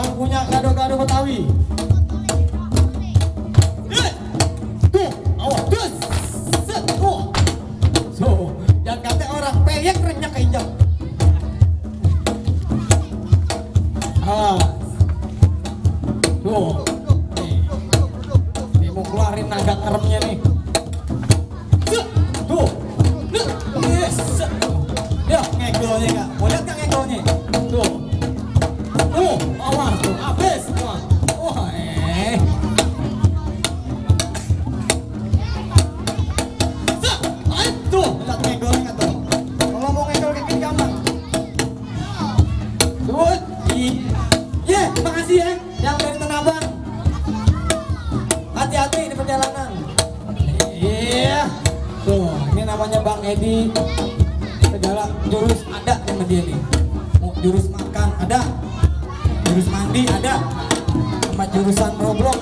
yang punya gado-gado Betawi. Tuh, awas, dus, set, tuh. So, yang kata orang peyek renyak injak. Awas. Tuh. Nih mau keluarin naga keremnya nih. Tuh. Yes. Ya, ngegolnya Kak. Mau lihat Kak ngegolnya? Tuh. Tuh, awas tuh, habis. Wah, tuh, lihat ngegolnya tuh. Kalau mau ngegol kayak gini gampang. Tuh, iya, terima kasih ya yang dari Tanah Abang. Hati-hati di perjalanan. Iya. Tuh, ini namanya Bang Edi. Segala jurus ada sama dia nih. Mau jurus makan ada, jurus mandi ada, sama jurusan Roblox